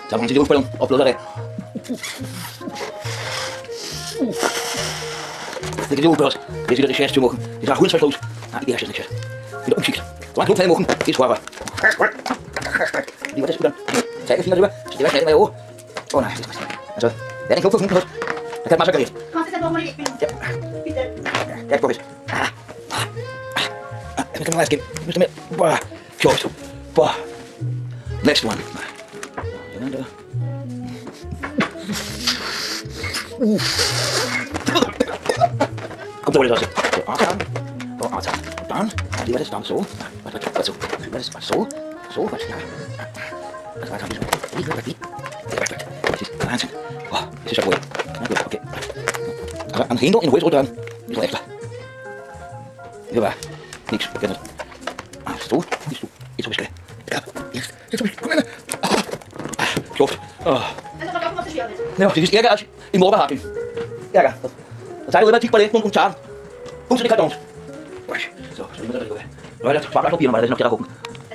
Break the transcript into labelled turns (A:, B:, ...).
A: Da machen Sie die Luftballon auf Blöderei. Das geht aus. Das ist wieder die Scheiße zu machen. Das war ein Hundsverschluss. Ah, ich beherrsche das nicht gescheit. Wieder umgeschickt. So einen Knopf reinmachen, ist Horror. Wie war das? Dann Zeigefinger drüber, die schneiden wir ja an. Oh nein, das ist Also, wer den Knopf gefunden hat, der hat massakriert.
B: Kannst du das nochmal wegbinden?
A: Ja.
B: Bitte.
A: Der Knopf ist. Ah. Ah. Ah. Jetzt müssen wir geben. Müssen wir. Boah. Geschafft. Boah. Next one. Ja, da. Kommt aber nicht raus. So, atmen. So, atmen. Und dann, wie war das dann so? Warte, warte, warte, so. Wie war das? So, so, was, ja. Das war dann so. Wie, wie, wie? Warte, warte. Das ist Wahnsinn. Oh, das ist ja wohl. Na gut, okay. Also am Händel in Holz dran ist leichter. Ja, aber nix, geht nicht. Ah, so, bist du. Jetzt hab ich's gleich. Ja, jetzt, jetzt hab ich's. Komm her. Ah, ah, geschafft. Ah.
B: Also, sag auch, was schwer wird.
A: Ja, das ist Ärger als im Oberhaken. Ärger. Da zeige ich lieber Tischpaletten und Zahn. Und zu den Kartons. So, so, immer da drüber. Leute, 2 Flaschen Bier, normalerweise noch der gucken.